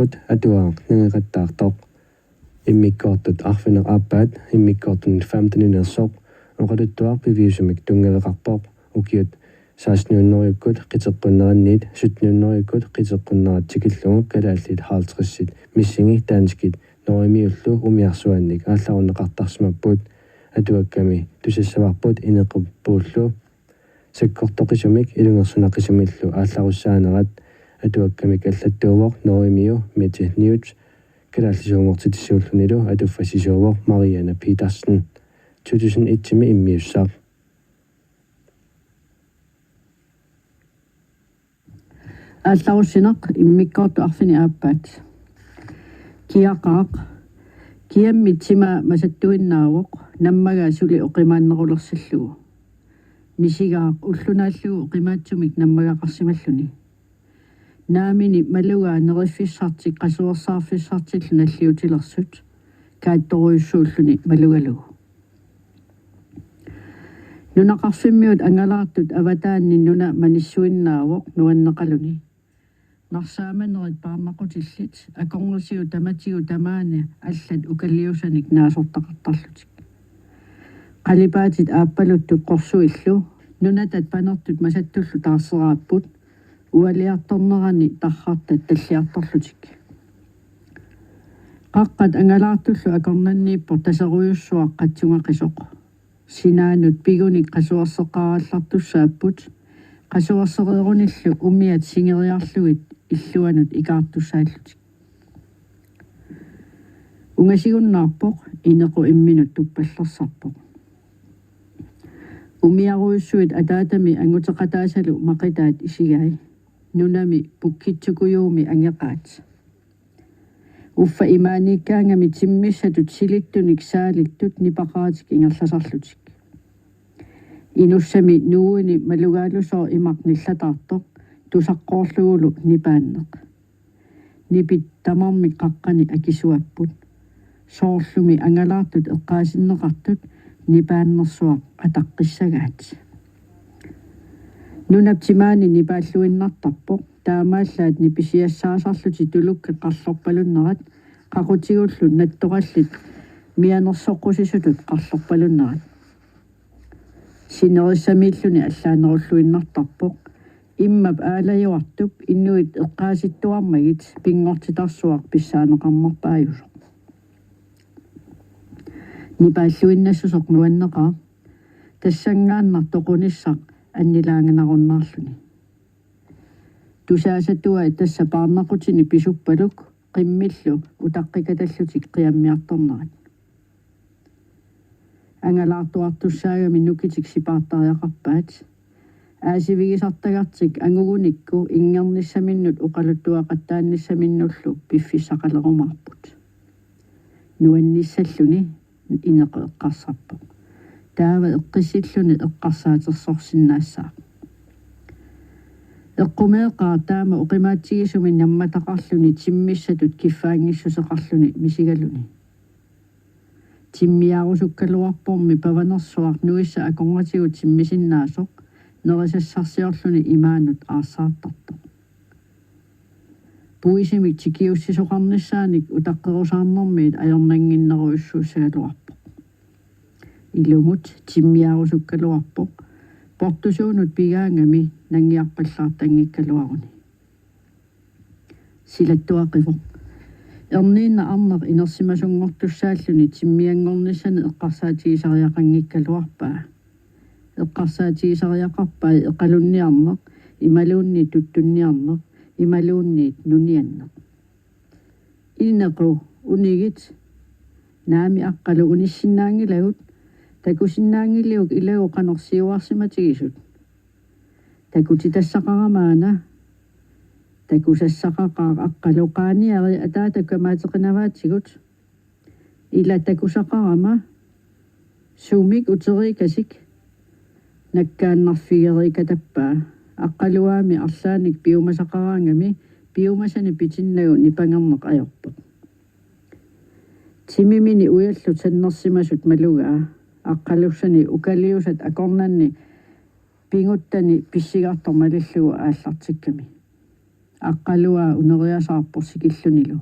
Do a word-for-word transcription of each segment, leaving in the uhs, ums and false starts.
Atuagaq nangeqattaartoq. Immikkoortut arfineq-aappaat immikkoortunit femteninersoq oqaluttuaq piviusumik tunngaveqarpoq. Ukiut seksten hundredekkut qiteqqunneranniit sytten hundredekkut qiteqqunnerat tikillugu kalaallit halvtredsit missingit danskit norgemiullu umiarsuannik aallarunneqartarsimapput. Atuakkami tusassavarput Inequppuullu sakkortoqisumik ilungersunaqisumillu aallarussaanerat. Atuakkamik allattuuvoq norgemiu Mette Newth, kalaallisuunngortitsisuullunilu atuffassisuuvoq Marianne Petersen. To tusind et-imi immiussaq. Aallarussineq, immikkoortut arfineq-aappaat. Kiaqaaq. Kiammi timaa masattuinnaavoq, nammagaa suli oqimaannerulersillugu. Misigaaq ullunaallugu oqimaatsumik nammagaqarsimalluni. Naamini malugaa neriffissartik qasuersaarfissartillu nalliutilersut, kaattorujussuulluni malugalugu. Nunaqarfimmiut angalaartut avataanni nuna manissuinnaavoq nuanneqaluni. Narsaamanerit paarnaqutillit akornisiut tamatigut tamaani allat ukaliusanik naasortaqartarlutik. Qalipaatit aappaluttut qorsuillu nunatat panertut masattullu taarseraapput, ualiartornerani tarrartat talliartorlutik. Qaqqat angalaartullu akornanniippoq taserujussuaq qatsungaqisoq. Sinaanut pigunik qasuerseqarallartussaapput, qasuersereerunillu umiat singeriarlugit illuanut ikaartussaallutik. Ungasigunnaarpoq, Inequ imminut tuppallersarpoq. Umiarujussuit ataatami anguteqataasalu maqitaat isigai. Nunami pukkitsukujuumi angeqaat. Uffa imaaniikkaangami timmissatut silittunik saalittut nipaqaratik ingerlasarlutik. Inussami nuuini malugaalusooq imaq nillataartoq tusaqqoorlugulu nipaanneq. Nipit tamarmik qaqqani akisuapput. Soorlumi angalaartut eqqaasinneqartut nipaannersuaq ataqqissagaat. Nunap timaani nipaalluinnartarpoq, taamaallaat nipisiassaasarlutik tulukkat qarlorpalunnerat, qaqutigullu nattorallit mianersoqqusisutut qarlorpalunnerat. Sinerissamiilluni allaanerulluinnartarpoq, immap aalajuartup inuit eqqaasittuarmagit pinngortitarsuaq pissaaneqarnerpaajusoq. Nipaalluinnassuseq nuanneqaaq, tassanngaannaq toqunissaq annilaanganarunnaarluni. Tusaasatuai tassa paarnaqutini pisuppaluk qimmillu utaqqikatallutik qiammiartornerat. Angalaartuartussaagami nukitik sipaartariaqarpaat. Aasivigisartagartik angugunikku inngernissaminnut oqaluttuaqattaannissaminnullu piffissaqalerumaarput. Nuannissalluni Inequ eqqarsarpoq. Taava eqqissilluni eqqarsaatersorsinnaassaaq. Eqqumeeqaaq taama oqimaatsigisumi nammataqarluni timmissatut kiffaanngissuseqarluni misigaluni. Timmiaarusukkaluarpormi pavanersuaq nuissa akornatigut timmisinnaasoq nerisassarsiorluni imaanut aarsaartartoq. Puisimik tikiussisoqarnissaanik utaqqerusaarnermiit ajornannginnerujussuussagaluarpoq. Ilumut timmiaarusukkaluarpoq, portusuunut pigaangami nangiarpallaartanngikkaluaruni. Silattuaqivoq. Erniinnaq arnaq inersimasunngortussaalluni timmianngornissani eqqarsaatigisariaqanngikkaluarpaa. Eqqarsaatigisariaqarpai eqalunniarneq, imaluunniit tuttunniarneq, imaluunniit nunianneq. Inequ, unigit. Naami, Aqqalu, unissinnaanngilagut. Takusinnaanngiliuk ilagut qanoq siuarsimatigisut? Takutitassaqaramaana. Takusassaqaqaaq, Aqqalu, qaaniarit ataata kamaateqinavaatigut. Ila takusaqarama. Sumik uteriikasik? Nakkaannarfigeriikatappaa. Aqqaluaami arlaannik piumasaqaraangami piumasani pitinnagu nipangerneq ajorpoq. Timimini ujallut sannersimasut malugaa, Aqqalussani ukaliusat akornanni pinguttani pissigartoq malillugu aallartikkami. Aqqaluaq uneriasaarpoq sikillunilu.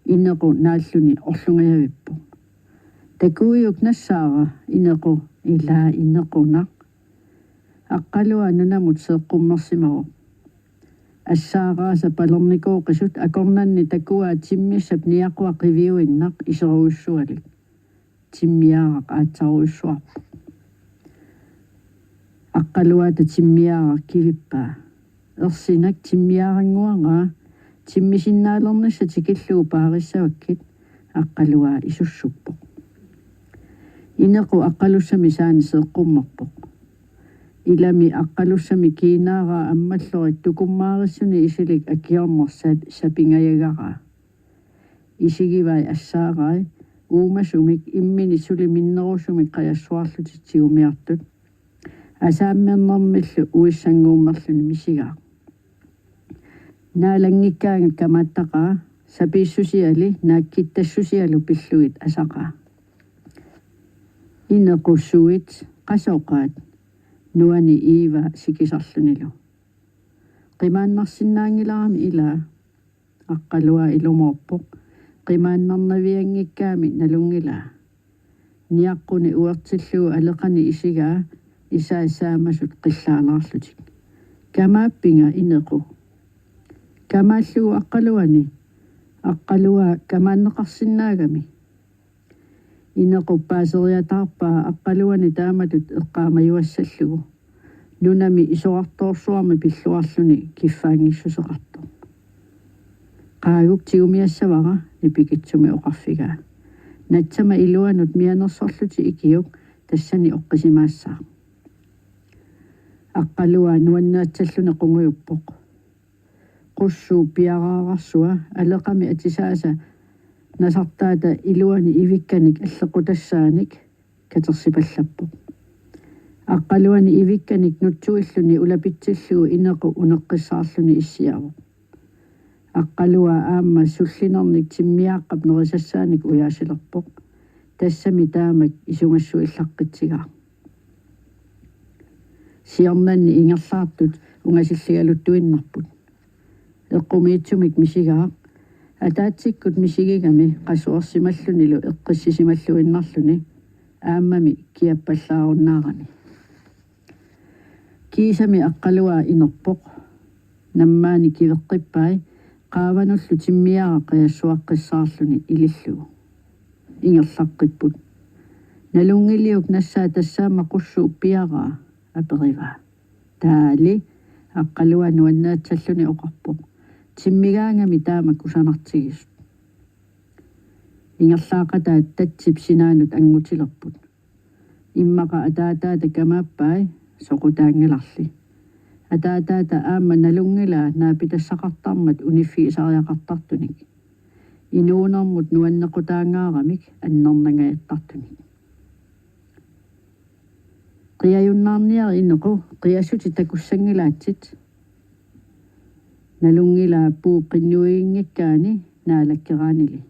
Inequ naalluni orlungajavippoq. Takuiuk nassaara, Inequ, ilaa Inequnaq. Aqqaluaq nunamut seeqqummersimavoq. Assaaraasa palernikooqisut akornanni takuaa timmissap niaqua qiviuinnaq iserujussualik. Timmiaaraq aatsarujussuarpoq. Aqqaluaata timmiaaraq kivippaa. Ersinak timmiaarannguaraa, timmisinnaalernissat tikillugu paarissavakkit, Aqqaluaq isussuppoq. Inequ Aqqalussami saani seeqqummerpoq. Ilami Aqqalussami kiinaaraa ammallorik tukummaarissuni isilik akiorneq sa-, sapingajagaraa. Isigivai assaarai uumasumik imminit suli minnerusumik qajassuarlutik tigumiartut. Asaammernermillu uissannguummerluni misigaaq. Naalanngikkaangat kamaattaqaa, sapiissusiali naakkittassusialu pillugit asaqaa. Inequ, suit, qasoqaat, nuani Iiva sikisarlunilu. Qimaannarsinnaanngilarami ilaa, Aqqaluaq ilumoorpoq. Qimaannarnavianngikkaami nalunngilaa. Niaqquni uertillugu aleqani isigaa, isai saamasut qillaalaarlutik. Kamaappinga, Inequ? Kamaallugu Aqqaluani. Aqqaluaq kamaanneqarsinnaagami. Inequp paaseriataarpaa Aqqaluani taamatut eqqaamajuassallugu. Nunami isorartoorsuarmi pilluarluni kiffaanngissuseqartoq. Qaaguk tigumiassavara, nipikitsumik oqarfigaa. Natsama iluanut mianersorlutik ikiuk, tassani oqqisimaassaaq. Aqqaluaq nuannaatsalluni qungujuppoq. Qussuup piaraararsua aleqami atisaasa nasartaata iluani ivikkanik alleqqutassaanik katersipallappoq. Aqqaluani ivikkanik nutsuilluni ulapitsillugu Inequ uneqqissaarluni issiavoq. Aqqaluaq aamma sullinernik timmiaaqqap nerisassaanik ujaasilerpoq. Tassami taamak isumassuillaqqitsigaaq. Siornanni ingerlaartut ungasilligaluttuinnarput. Eqqumiitsumik misigaaq. Ataatsikkut misigigami qasuersimallunilu eqqissisimalluinnarluni, aammami kiappallaarunnaarami. Kiisami Aqqaluaq inerpoq. Nammaani kiveqqippai qaavanullu timmiaaraq qajassuaqqissaarluni ilillugu. Ingerlaqqipput. Nalunngiliuk nassaat tassaammat qussuup piaraa? Aperivaa. Taali, Aqqaluaq nuannaatsalluni oqarpoq. Timmigaangami taama kusanartigisut. Ingerlaaqataat tatsip sinaanut anngutilerput. Immaqa ataataata kamaappai, soqutaanngilarli. Ataataata aamma nalunngilaa naapitassaqartarmat uniffigisariaqartartunik. Inuunermut nuannequtaangaaramik annernangajattartunik. Qiajunnaarniarit Inequ, qiassutit takussanngilaatsit. Nalunngilaa Pooq qinnuiginngikkaani naalakkeraanili.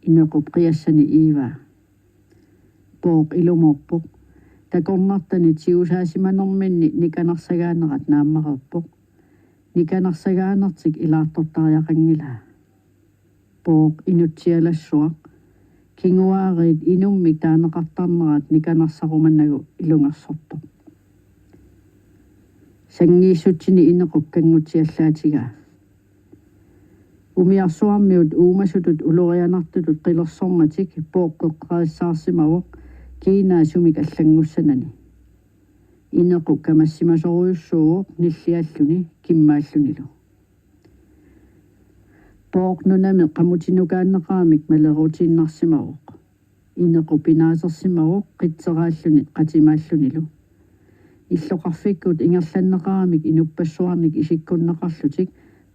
Inequp qiassani Iivaa. Pooq ilumoorpoq. Takornartani tigusaasimanerminni nikanarsagaanerat naammareerpoq. Nikanarsagaanertik ilaartortariaqanngilaa. Pooq inutsialassuaq. Kinguaariit inummik taaneqartarnerat nikanarsarumanagu ilungersortoq. Sanngiissutsini Inequp kanngutsiallaatigaa. Umiarsuarmiut uumasutut ulorianartutut qilersormatik Pooq qeqqarissaarsimavoq kiinaa sumik allanngussanani. Inequ kamassimasorujussuuvoq nillialluni kimmaallunilu. Pooq nunami qamutinukaanneqaramik maleruutiinnarsimavoq. Inequ pinaasersimavoq qitseraalluni qatimaallunilu. Illoqarfikkut ingerlanneqaramik inuppassuarnik isikkunneqarlutik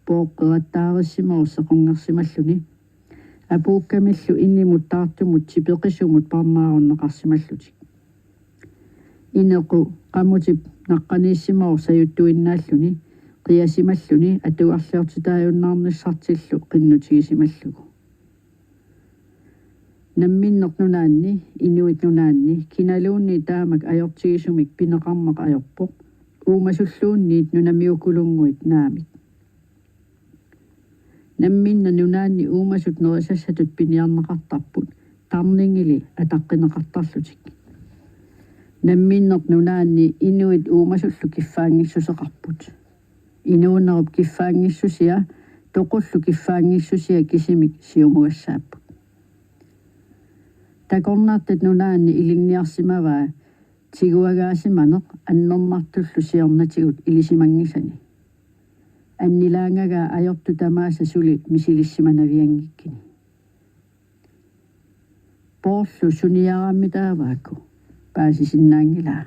Pooq qerattaarissimavoq sequnngersimalluni. Apuukkamillu inimut taartumut tipeqisumut parnaarunneqarsimallutik. Inequ qamutip naqqaniissimavoq sajuttuinnaalluni, qiasimalluni atugarliortitaajunnaarnissartillu qinnutigisimallugu. Namminneq nunaanni, inuit nunaanni, kinaluunniit taamak ajortigisumik pineqarneq ajorpoq, uumasulluunniit nunamiukulunnguit naamik. Namminneq nunaanni uumasut nerisassatut piniarneqartarput, tarningili ataqqineqartarlutik. Namminneq nunaanni inuit uumasullu kiffaanngissuseqarput. Inuunerup kiffaanngissusia toqullu kiffaanngissusia kisimik siumugassaapput. Takornartat nunaanni ilinniarsimavaa tiguagaasimaneq annernartullu siornatigut ilisimanngisani. Annilaangagaa ajortut tamaasa suli misilissimanavianngikkini. Poorlu suniaraammi taavaakku paasisinnaanngilaa.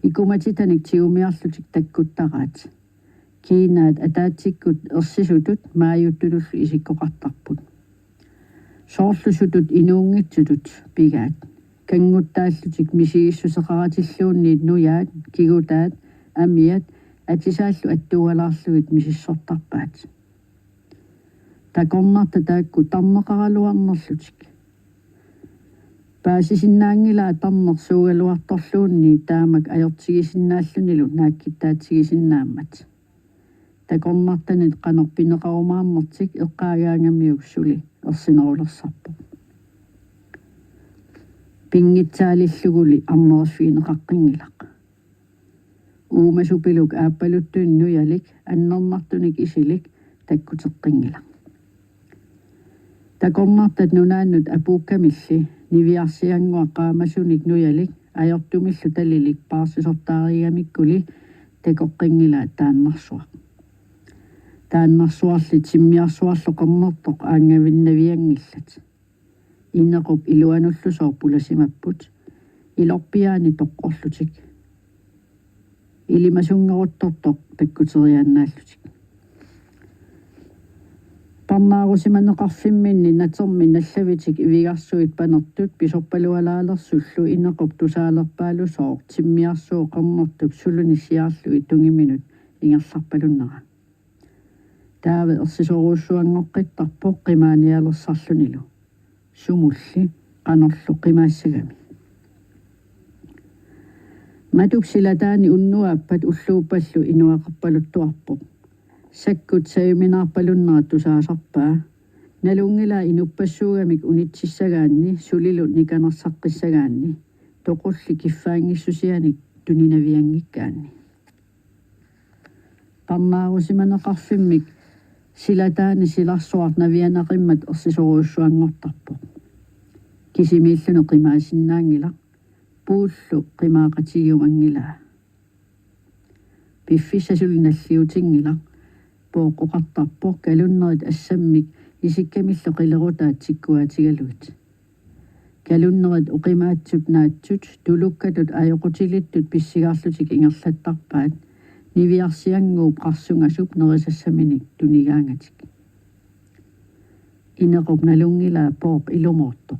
Ikumatitanik tigumiarlutik takkuttaraat. Kiinaat ataatsikkut ersisutut maajuttutullu isikkoqartarput. Soorlu sutut inuunngitsutut pigaat. Kannguttaallutik misigissuseqaratilluunniit nujaat, kigutaat, amiat, atisaallu attualaarlugit misissortarpaat. Takornartat taakku tarneqaraluarnerlutik. Paasisinnaanngilaa tarneq suugaluartorluunniit taamak ajortigisinnaallunilu naakkittaatigisinnaammat. Takornartanit qanoq pineqarumaarnertik eqqaagaangamiuk suli ersinerulersarpoq. Pinngitsaalilluguli arneriffigineqaqqinngilaq. Uumasupiluk aappaluttunik nujalik annernartunik isilik takkuteqqinngilaq. Takornartat nunaannut apuukkamilli niviarsiannguaq qaamasunik nujalik ajortumillu talilik paarsisortaarigamikkuli takoqqinngilaa taannarsuaq. Taannarsuarli timmiarsuarlu qernertoq aanngavinnavianngillat. Inequp iluanullusooq pulasimapput. Ilorpiaani toqqorlutik. Ilimasunngeruttortoq takkuteriaannaallutik. Parnaarusimaneqarfimminni natermi nallavitik ivigarsuit panertut pisorpalualaalersullu Inequp tusaalerpaalusooq timmiarsuup qernertup suluni siaarlugit tungiminut ingerlarpalunnera. Taava ersisorujussuanngoqqittarpoq qimaanialersarlunilu. Sumulli qanorlu qimaassagami. Matup silataani unnuaappat ulluuppallu inuaqarpaluttuarpoq. Sakkut sajuminaarpalunnera tusaasarpaa. Nalunngilaa inuppassuugamik unitsissagaanni sulilu nikanersaqqissagaanni. Toqulli kiffaanngissusianik tuninavianngikkaanni. Parnaarusimaneqarfimmik silataani silarsuaq navianaqimmat ersisorujussuanngortarpoq. Kisimiilluni qimaasinnaanngilaq, Puullu qimaaqatigiumanngilaa. Piffissaq suli nalliutinngilaq, Pooq oqartarpoq kalunnerit assammik isikkamillu qilerutaat tikkuaatigalugit. Kalunnerit oqimaatsut naatsut tulukkatut ajoqutilittut pissigaarlutik ingerlattarpaat niviarsiannguup qarsungasup nerisassaminik tunigaangatik. Inequp nalunngilaa Pooq ilumoortoq.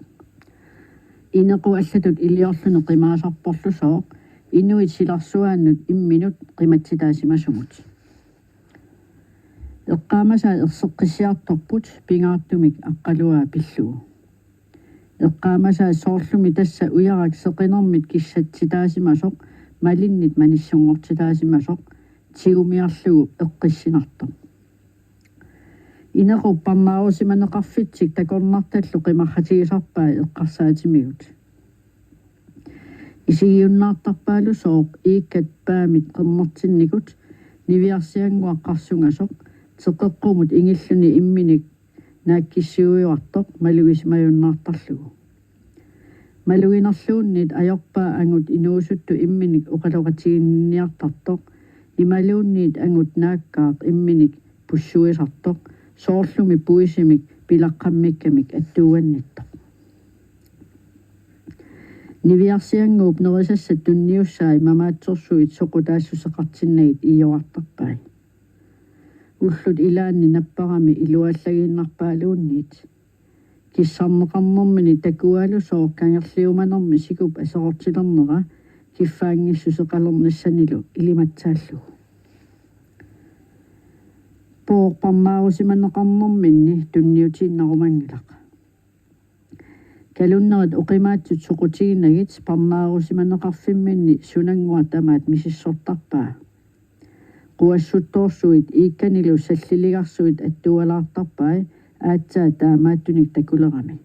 Inequ allatut iliorluni qimaasarporlusooq inuit silarsuaannut imminut qimatsitaasimasumut. Eqqaamasaat erseqqissiartorput pingaartumik aqqaluaa pillugu. Eqqaamasaat soorlumi tassa ujarak seqinermit kissatsitaasimasoq malinnit manissunngortitaasimasoq tigumiarlugu eqqissinartoq. Inequp parnaarusimaneqarfitsik takornartallu qimarratigisarpai eqqarsaatimigut. Isigiunnaartarpaalusooq iikkat paamit qernertinnikut niviarsiannguaq qarsungasoq teqeqqumut ingilluni imminik naakkissiuiuartoq malugisimajunnaartarlugu. Maluginerluunniit ajorpaa angut inuusuttut imminik oqaloqatiginninniartartoq imaluunniit angut naakkaaq imminik pussuisartoq soorlumi puisimik pilaqqammikkamik attuuannittoq. Niviarsiannguup nerisassat tunniussai mamaatsorsuit soqutaassuseqartinnagit iiorartarpai. Ullut ilaanni napparami iluallagiinnarpaaluunniit. Kissarneqarnermini takuaalusooq kangerliumanermi sikup aserortilernera kiffaanngissuseqalernissanilu ilimatsaallugu. Pooq parnaarusimaneqarnerminni tunniutiinnarumanngilaq. Kalunnerit oqimaatsut soqutiginagit parnaarusimaneqarfimminni sunannguaq tamaat misissortarpaa. Puassuttoorsuit iikkanilu salliligarsuit attualaartarpai aatsaat taamaattunik takulerami.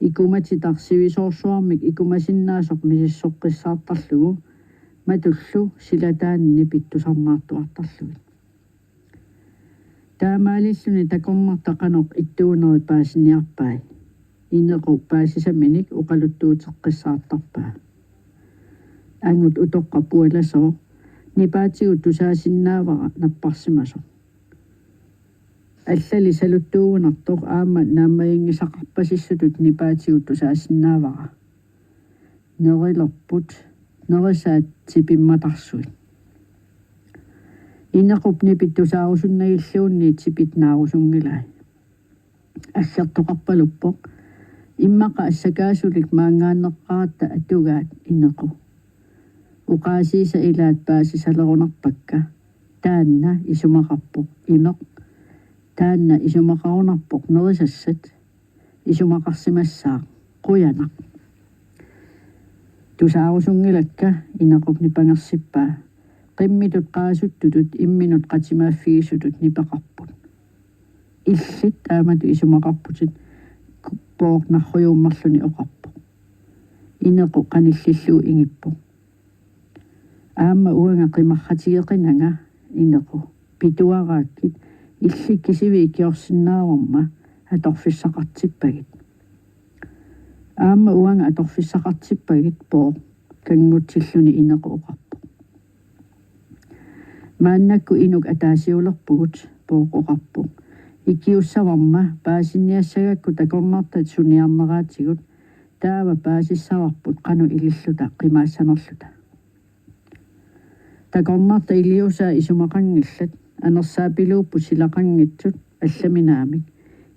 Ikumatitaq sivisoorsuarmik ikumasinnaasoq misissoqqissaartarlugu matullu silataani nipit tusarnaartuartarlugit. Taamaalilluni takornarta qanoq ittuuneri paasiniarpai. Inequ paasisaminik oqaluttuuteqqissaartarpaa. Angut utoqqaq pualasooq nipaatigut tusaasinnaavara napparsimasoq. Allali saluttuugunartoq aamma naammaginngisaqarpasissutut nipaatigut tusaasinnaavara. Nerilerput, nerisaat tipimmatarsuit. Inequp nipit tusaarusunnagilluunniit tipit naarusunngilai. Aggertoqarpaluppoq. Immaqa assakaasulik maanngaanneqqaratta atugaat, Inequ. Oqaasiisa ilaat paasisalerunarpakka. Taanna isumaqarpoq imeq. Taanna isumaqarunarpoq nerisassat. Isumaqarsimassaaq. Qujanaq. Tusaarusunngilakka, Inequp nipangersippaa. Qimmitut qaasuttutut imminut qatimaaffigisutut nipeqarput. Illit taamatut isumaqarputit, Pooq narrujuummerluni oqarpoq. Inequ qanillillugu ingippoq. Aamma uanga qimarratigeqinanga, Inequ. Pituaraakkit, illit kisivit ikiorsinnaavarma atorfissaqartippagit. Aamma uanga atorfissaqartippagit, Pooq, kanngutsilluni Inequ oqarpoq. Maannakkut inuk ataasiulerpugut, Pooq oqarpoq. Ikiussavarma paasiniassagakku takornartat suniarneraatigut, taava paasissavarput qanoq ililluta qimaassanerluta. Takornarta iliuusaa isumaqanngillat, anersaapiluupput silaqanngitsut, allami naamik,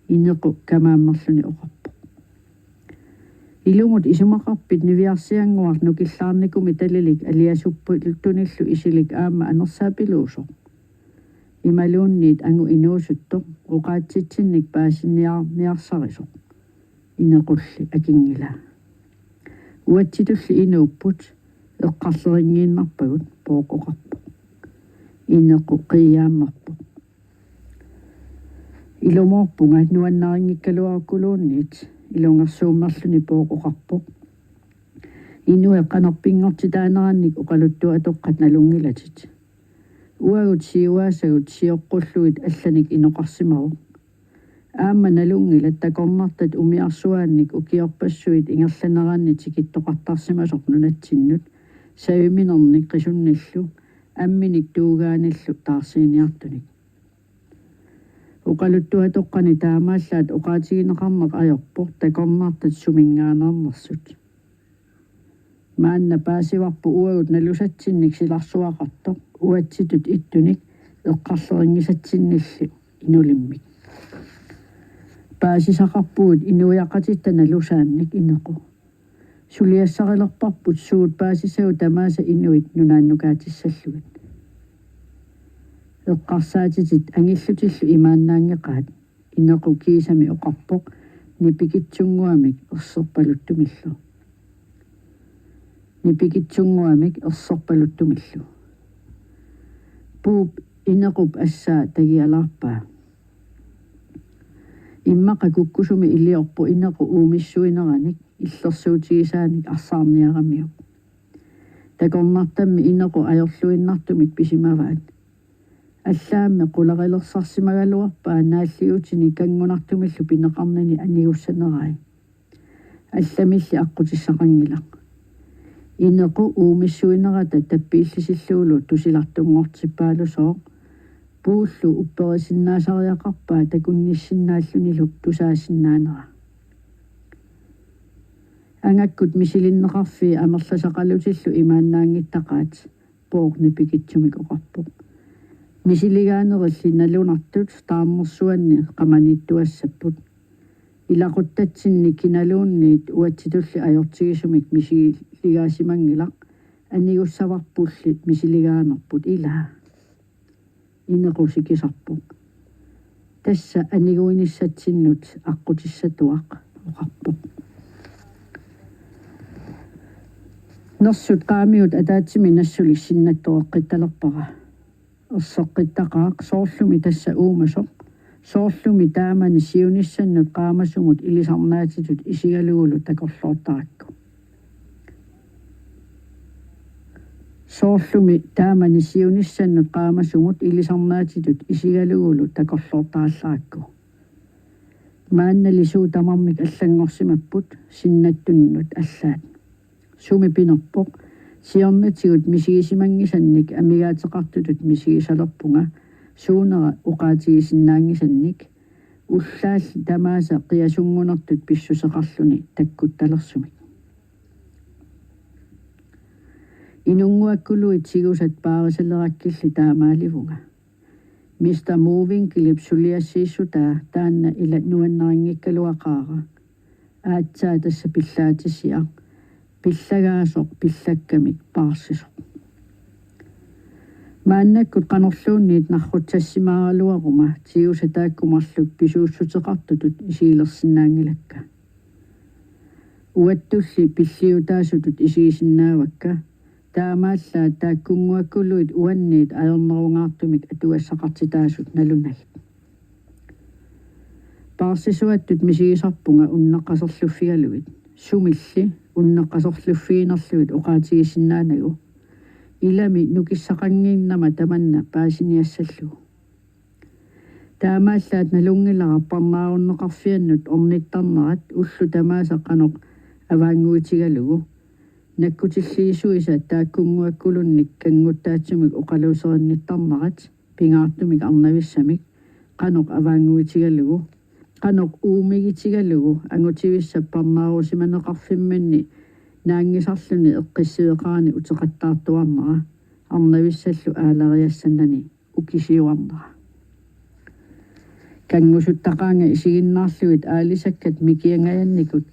Inequ kamaammerluni oqarpoq. Ilumut isumaqarpit niviarsiannguaq nukillaarnikumi talilik aliasuppaluttunillu isilik aamma anersaapiluusoq? Imaluunniit angut inuusuttoq oqaatsitsinnik paasiniarniarsarisoq? Inequlli akinngilaa. Uatsitulli inuupput, eqqarlerinngiinnarpagut, Pooq oqarpoq. Inequ qiiaammerpoq. Ilumoorpunga nuannarinngikkaluarukkuluunniit, ilungersuummerluni Pooq oqarpoq. Inuit qanoq pinngortitaanerannik oqaluttuatoqqat nalunngilatit. Uagut siuaasagut sioqqullugit allanik inoqarsimavoq. Aamma nalunngilat takornartat umiarsuaannik ukiorpassuit ingerlaneranni tikittoqartarsimasoq nunatsinnut, saviminernik qisunnillu, amminik tuugaanillu taarsiiniartunik. Oqaluttuatoqqani taamaallaat oqaatigineqarneq ajorpoq takornartat suminngaanneersut. Maanna paasivarput uagut nalusatsinnik silarsuaqartoq, uatsitut ittunik eqqarlerinngisatsinnillu inulimmik. Paasisaqarpugut inuiaqatitta nalusaannik, Inequ. Suliassarilerparput suut paasisavut tamaasa inuit nunaannukatissallugit. Eqqarsaatitit angillutillu imaannaanngeqaat, Inequ kiisami oqarpoq nipikitsunnguamik erserpaluttumillu. Nipikitsunnguamik erserpaluttumillu. Puup Inequp assaa tagialaarpaa. Immaqa kukkusumi iliorpoq Inequ uumissuineranik illersuutigisaanik arsaarniaramiuk. Takornartammi Inequ ajorluinnartumik pisimavaat. Allaammi qularilersarsimagaluarpaa naalliutini kanngunartumillu pineqarnini anigussanerai. Allamilli aqqutissaqanngilaq. Inequ uumissuinerata tappiillisillugulu tusilartunngortippaalusooq. Puullu upperisinnaasariaqarpaa takunnissinnaallunilu tusaasinnaanera. Angakkut misilinneqarfii amerlasaqalutillu imaannaanngittaqaat, Pooq nipikitsumik oqarpoq. Misiligaanerilli nalunartut taarnersuanni qamaniittuassapput. Ilaquttatsinni kinaluunniit uatsitulli ajortigisumik misiligaasimanngilaq, anigussavarpulli misiligaanerput ilaa. Inequ sikisarpoq. Tassa aniguinissatsinnut aqqutissatuaq, oqarpoq. Nersut qaamiut ataatsimik nassulik sinnattoreqqittalerpara. erseqqittaqaaq, soorlumi tassa uumasoq, soorlumi taamani siunissannut qaamasumut ilisarnaatitut isigalugulu takorloortarakku. Soorlumi taamani siunissannut qaamasumut ilisarnaatitut isigalugulu takorloortarallarakku. Maannali suut tamarmik allanngorsimapput, sinnattunnut allaat. Sumi pinerpoq, siornatigut misigisimanngisannik amigaateqartutut misigisalerpunga, suunera oqaatigisinnaanngisannik, ullaalli tamaasa qiasunngunertut pissuseqarluni takkuttalersumik. Inunnguakkuluit tigusat paarisalerakkilli taamaalivunga. Mister Mowinckelip suliassiissutaa taanna ila nuannarinngikkaluaqaara. Aatsaat tassa pillaatisiaq, pillagaasoq pillakkamik paarsisoq. Maannakkut qanorluunniit narrutsassimaaraluaruma tigusat taakku marluk pisuussuteqartutut isigilersinnaanngilakka. Uattulli pilliutaasutut isigisinnaavakka, taamaallaat taakkunnguakkuluit uanniit ajornerungaartumik atugassaqartitaasut nalunagit. Paarsisuattut misigisarpunga unneqqaserluffigalugit, sumilli unneqqaserluffiginerlugit oqaatigisinnaanagu. Ilami nukissaqannginnama tamanna paasiniassallugu. Taamaallaat nalunngilara parnaarunneqarfiannut ornittarnerat ullut tamaasa qanoq avaannguitigalugu. Nakkutilliisuisa taakkunnguakkulunnik kannguttaatsumik oqaluuserinnittarnerat pingaartumik arnavissamik qanoq avaannguitigalugu. Qanoq uumigitigalugu angutivissap parnaarusimaneqarfimminni naanngisarluni eqqissiveqarani uteqattaartuarnera arnavissallu aalariassannani ukisiuarnera. Kanngusuttaqaanga isiginnaarlugit aalisakkat mikiangajannikut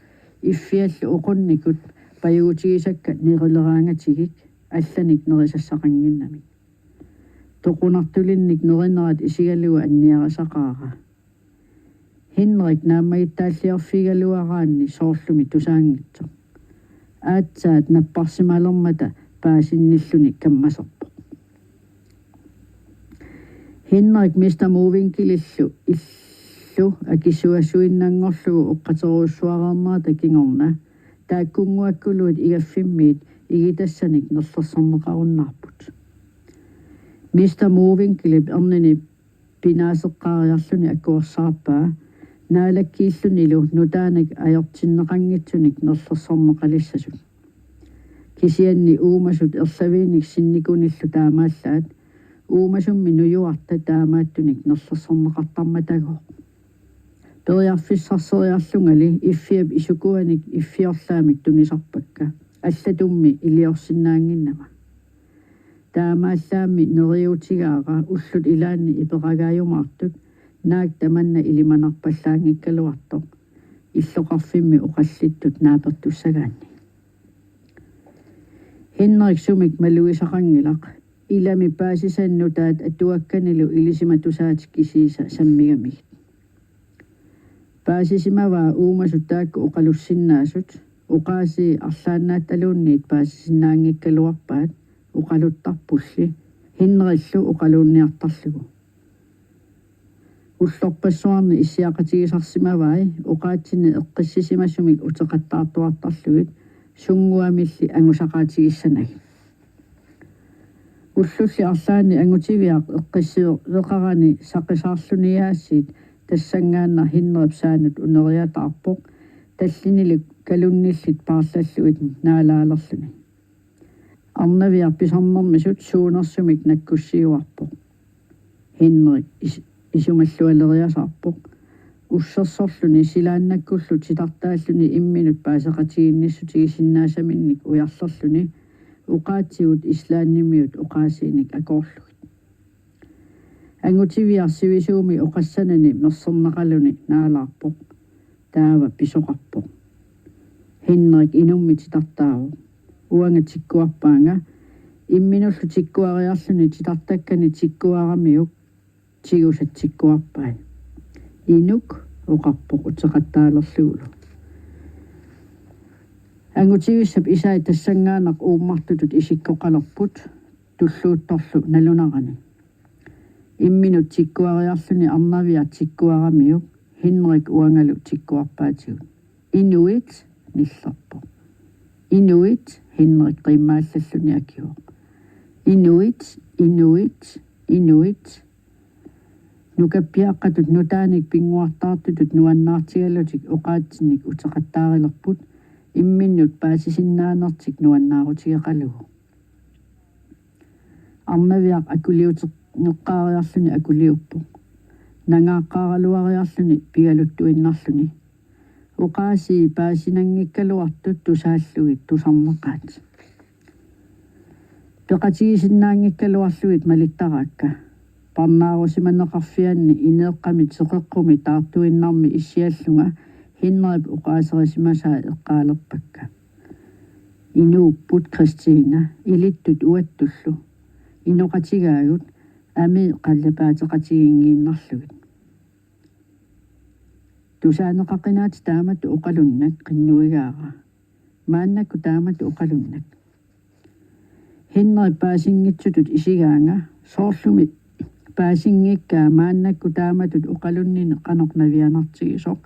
iffiallu oqunnikut pajugutigisakka nerileraangatigik allanik nerisassaqannginnamik. Toqunartulinnik nerinerat isigalugu anniarisaqaara. Henrik naammagittaalliorfigigaluaraanni soorlumi tusaanngitsoq. Aatsaat napparsimalermata paasinnilluni kammaserpoq. Henrik Mister Mowinckelillu illu akisuasuinnanngorlugu oqqaterujussuareernerata kingorna taakkunnguakkuluit igaffimmiit igitassanik nerlersorneqarunnaarput. Mister Mowinckelip ernini pinaaseqqaariarluni akuersaarpaa naalakkiillunilu nutaanik ajortinneqanngitsunik nerlersorneqalissasut. Kisianni uumasut erlaviinik sinnikunillu taamaallaat uumasummi nujuarta taamaattunik nerlersorneqartarmatagooq. Periarfissarseriarlungali iffiap isukuanik iffiorlaamik tunisarpakka allatummi iliorsinnaannginnama. Taamaallaammi neriuutigaara ullut ilaanni iperagaajumaartut naak tamanna ilimanarpallaanngikkaluartoq illoqarfimmi oqallittut naapertussagaanni. Henrik sumik malugisaqanngilaq, ilami paasisani nutaat atuakkanilu ilisimatusaatit kisiisa sammigamigit. Paasisimavaa uumasut taakku oqalussinnaasut, oqaasii arlaannaattaluunniit paasisinnaanngikkaluarpaat, oqaluttarpulli Henriklu oqaluunniartarlugu. Ullorpassuarni issiaqatigisarsimavai oqaatsini eqqissisimasumik uteqattaartuartarlugit sunnguamilli angusaqaatigissanagit. Ullulli arlaanni angutiviaq eqqissiveqarani saqisaarluni aasiit tassanngaannaq Henrip saanut uneriataarpoq, tallinilu kalunnillit paarlallugit naalaalerluni. Arnaviaq pisarnermisut suunersumik nakkussiuarpoq. Henrik is-, isumallualeriasaarpoq. Ussersorluni silaannakkullu titartaalluni imminut paaseqatigiinnissutigisinnaassaminnik ujarlerluni oqaatsigut Islandimiut oqaasiinik akoorlugit. Angutiviaq sivisuumi oqassanani merserneqaluni naalaarpoq. Taava pisoqarpoq. Henrik inummik titartaavoq. Uanga tikkuarpaanga. Imminullu tikkuariarluni titartakkani tikkuaramiuk tigusat tikkuarpai. Inuk, oqarpoq uteqattaalerlugulu. Angutivissap isai tassanngaannaq uummartutut isikkoqalerput tulluuttorlu nalunarani. Imminut tikkuariarluni arnaviaq tikkuaramiuk Henrik uangalu tikkuarpaatigut. Inuit, nillerpoq. Inuit, Henrik qiimmaallalluni akivoq. Inuit, inuit, inuit. Nukappiaqqatut nutaanik pinnguartaartutut nuannaartigalutik oqaatsinik uteqattaarilerput imminnut paasisinnaanertik nuannaarutigeqalugu. Arnaviaq akuliuteqqaariarluni akuliuppoq. Nangaaqqaaraluariarluni pigaluttuinnarluni. Oqaasii paasinanngikkaluartut tusaallugit tusarneqaat. Peqatigisinnaanngikkaluarlugit malittaraakka. Parnaarusimaneqarfianni ineeqqami teqeqqumi taartuinnarmi issiallunga Henrip oqaaserisimasaa eqqaalerpakka. Inuupput Kristina, ilittut uattullu. Inoqatigaagut, amii qallapaateqatiginngiinnarlugit. Tusaaneqaqinaatit taamatut oqalunnak, qinnuigaara. Maannakkut taamatut oqalunnak. Henrip paasinngitsutut isigaanga, soorlumi paasinngikkaa maannakkut taamatut oqalunnini qanoq navianartigisoq,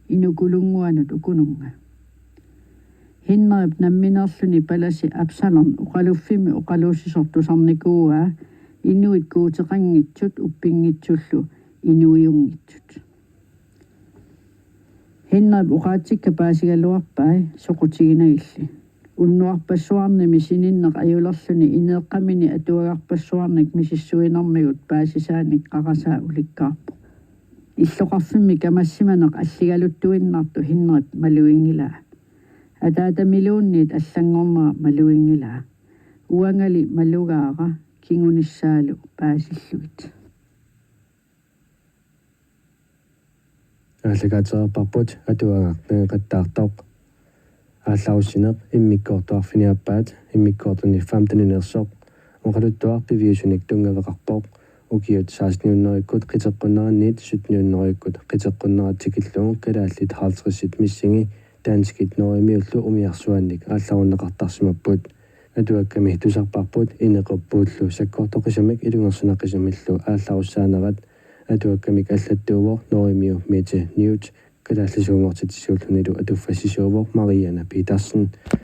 inukulunnguanut ukununnga. Henrip nammineerluni palasi Absalon oqaluffimmi oqaluussisoq tusarnikuuaa inuit guuteqanngitsut uppinngitsullu inuiunngitsut. Henrip oqaatsikka paasigaluarpai soqutiginagilli. Unnuarpassuarnimi sininneq ajulerluni ineeqqamini atuagarpassuarnik misissuinermigut paasisaanik qarasaa ulikkaarpoq. Illoqarfimmi kamassimaneq alligaluttuinnartoq Henrip maluginngilaa. Ataatamiluunniit allanngornera maluginngilaa. Uangali malugaara kingunissaalu paasillugit. Aallakaatereerparput atuagaq nangeqattaartoq. Aallarussineq immikkoortuarfini aappaat, immikkoortuni femteninersoq. Oqaluttuaq piviusunik tunngaveqarpoq. Ukiut seksten hundredekkut qiteqqunneranniit sytten hundredekkut qiteqqunnerat tikillugu kalaallit halvtredsit missigi danskit norgemiullu umiarsuaannik aallarunneqartarsimapput. Atuakkami tusarparput Inequp Puullu sakkortoqisumik ilungersunaqisumillu aallarussaanerat. Atuakkamik allattuuvoq norgemiu Mette Newth, kalaallisuunngortitsisuullunilu atuffassisuuvoq Marianne Petersen.